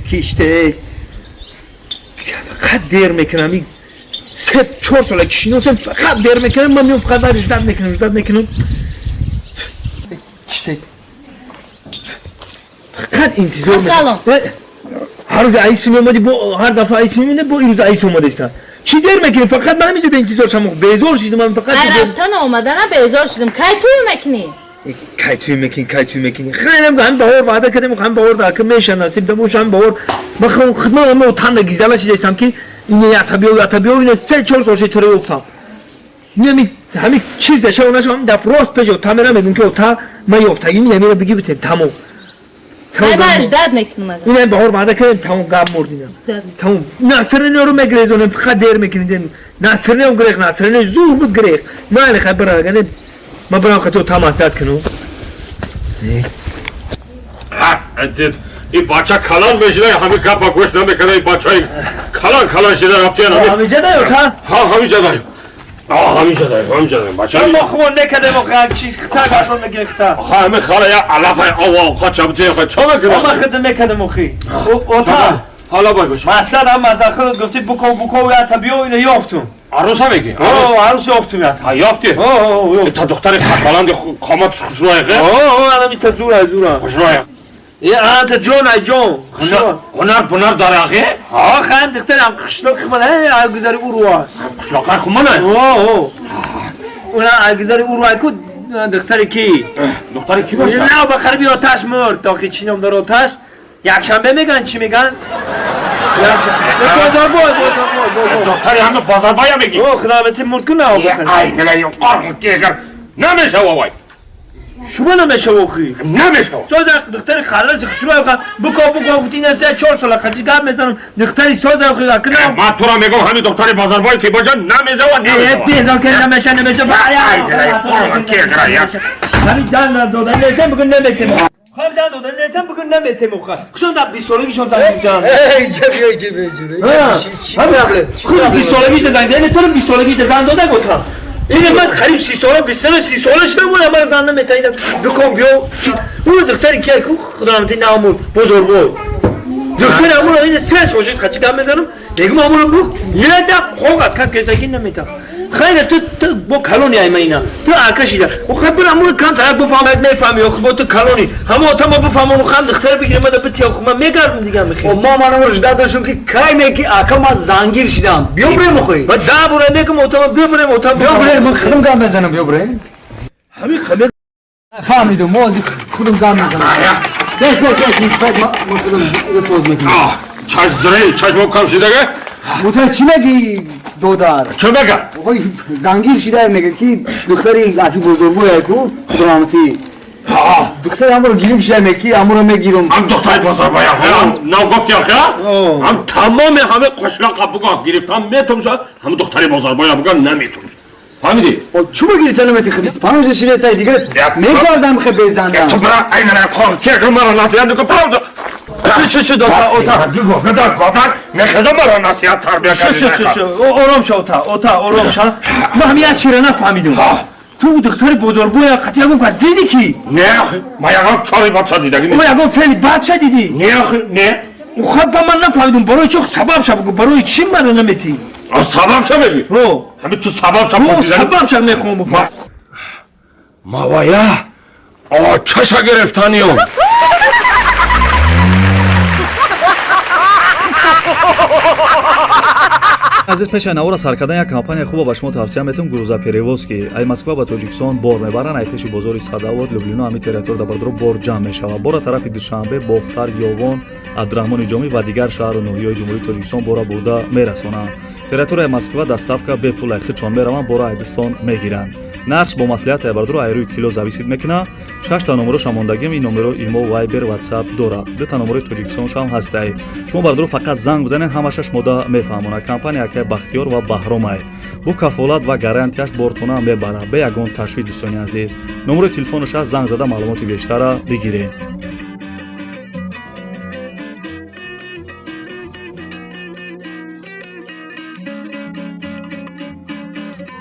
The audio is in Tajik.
Киште фақат дер мекунам. 3-4 сола кишиносам, фақат дер мекунам. Ман меом, фақат баъд ждать мекунам, ждать мекунам. Киште фақат интизор. Салом. Ҳар рӯз аиси меомадӣ, бо ҳар дафъа аиси мемонӣ, бо ин рӯз аиси омадаиста. Чӣ дер мекунӣ? Фақат ман ҳаминҷо интизор шам, безор шидам ман фақат. Ай, рафтан омадана безор шудам. Кай тӯй мекунӣ? Кай тӯй мекунӣ, кай тӯй мекунӣ? Хеле ҳам баҳор ваъда кардем, ҳам баҳор дака меша, насиб дамош ҳам баҳор. Ман хидмат ҳама отанда гизала шидаистам, ки ин ята биё, ята биё, ина 3-4 сол шид туро ёфтам. Ҳами ҳами чиз дашава нашава, ҳам даф рост пеш ота мерам, мегӯм, ки ота, ман ёфтагӣ меамира, бигӣ битем, тамом. Ай, ман ждать мекунам. Ина баҳор ваъда кардем, тамом, гап мурдинам, тамом. Насринеро мегрезонем, фақат дер мекунидем. Насринео грех, Насрине зур буд, грех майли. Хай, бира, гане ман бирам, хато та маслиҳат кунам. Ин бача калан мешида, ҳами гапа гӯш намекарда. Ин бачаи калан калан шида рафтиян. Ҳамиҷа даё та? Ҳа, ҳамиҷа даю, ҳамиҷа даю, ҳамиҷа даю бача. Мо хубон некадем, охи чиз хита гапро мегирем, хита. Ҳа, ҳами хара я алафай ова қача бите, ха, чо мекунам? Ма хида мекадем, охи ота. Ҳала байгӯш. Маслиҳат ҳам маслиҳат, худат гуфти буко, буко, ята биё, ина ёфтум. Арӯса меги? Арӯс ёфтум ята. Ҳа, ёфти? Та духтари хатбаланди қоматш хушрӯяқе? Анами та зура, зура. Хушрӯя. Анта ҷон, ай ҷон. Ҳунар пунар дорақе? Ҳа, хаем, духтарам қишлоқи хуман, ай гузари уруа. Қишлоқай хумана? Уна ай гузари уруа ку, духтари ки? Духтари ки боша? На, ба қариби оташ мурд, охи чӣ ном дора оташ? Якшанбе меган, чӣ меган? Бозорбой, бозорбой, бозор. Духтари ҳама бозорбоя меги? О, худомети мурд ку, на. Ай, егар намешава вай. Шумо намешава, охи? Намешава. Соз духтари халаси хушрӯй, буко, буко гуфти, ина 3-4 сола қачи гап мезанам, духтари соз охи акна. Ман тура мегӯм, ҳами духтари бозорбой ки боша, намешава, намешава. Безор ки намеша, намеша. Ҳами ҷан додан нестам, бугун наметем. Хам зан додан нестам, бугун наметем, охи. Хушон дар 20 солагишон занг дидам. Худ 20 солагиш занг дидам, туро 20 солагиш зан дода гуфтам. Ин ман қариб 30 сола, 20 сола, 30 сола шудам, ман зан наметавонам. Дукон биё. Ӯ духтари ки ку, худорамати наамур бозорбой. Духтари амур ин се сошид, хачи гап мезанам. Мегум амур бу. Неда хоға кас кесаки наметам. Хайр, ту бо калони ай майна. Ту акашида. О хабар амур кам тарак бифаҳмад, мефаҳми, охи бо ту калони. Ҳама ота ма бифаҳмам, хам духтар бигирем, да бития, охи ман мегардам дигар мехи. О, ма ман амур жда доштум, ки кай меки ака, ма зангир шидам. Биё брем, охи. Ма да бура мегум ота ма биё брем, ота. Биё брем, ман худам гап мезанам, биё брем. Ҳами хаме. Фаҳмидум, мо худам гап мезанам. Дес, дес, дес, нисбат ма худам соз мекунам. Чашм зире, чашмом кам шидага. Мусо, чӣ меги, додар? Чӣ мега? Охой, зангир шида, мега ки духтари аки бозорбой ку, худорамати. Духтари амро гирим шида, меки амро мегирам. Ҳам духтари бозорбой нав гуфти, ака? Ҳам тамоми ҳаме қишлоқа буган гирифтам метумша, ҳам духтари бозорбоя буган наметумша. Фаҳмидӣ? Чӣ бигири, саломати хи 25 шида сай дигар мекардам хе безандам. Ту бира, айнана кор кекр маро насиҳат мекун, правда? Шу, шу, дота, ота. Мехезам, маро насиҳат тарбия. Шу, шу, шу, шу, ором ша, ота, ота, ором ша. Ман ҳами як чира нафаҳмидум. Ту духтари бозорбоя қати ягон кас дидӣ ки? Не, ман ягон кори бача дидагӣ. Ма ягон феъли бача дидӣ? Не, не. Хаб, ба ман нафаҳмидум, барои чӣ, сабаб ша бугу, барои чӣ мара наметӣ? Сабаб ша мегӣ? Ҳами ту сабаб ша. Сабаб ша мехоҳам буфаҳм. Мавая очаша гирифтаниё. Азиз, пеши навора сар кардан як компания хуба ба шумо тавсия метавон: Грузоперевозки. Ай Москва ба Тоҷикистон бор мебаранд, ай пеши бозори Садовод, Люблино, ҳами территория да бардоро бор ҷамъ мешавад. Бора тарафи Душанбе, Бохтар, Ёвон, Абдураҳмони Ҷомӣ ва дигар шаҳру ноҳияҳои Ҷумҳурии Тоҷикистон бора бурда мерасонанд. Территорияи Москва доставка бепул, ай худшон мераванд, бора айбистон мегиранд. Нарх бо маслиҳат, ай бардоро, ай рӯи кило зависит мекунад. Шашта номероша мондагим, ин номеро имо, вайбер, ватсап дорад. Дута номерои Тоҷикистоншам ҳастай. Шумо бардоро фақат занг бизанед, ҳамаша шумода мефаҳмонад. Компания акай Бахтиёр ва Баҳромай бо кафолат ва гарантияш бортона мебарад бе ягон ташвиш. Дӯстони азиз, номерои телефонаш ҳаст, занг зада маълумоти бештара бигиред.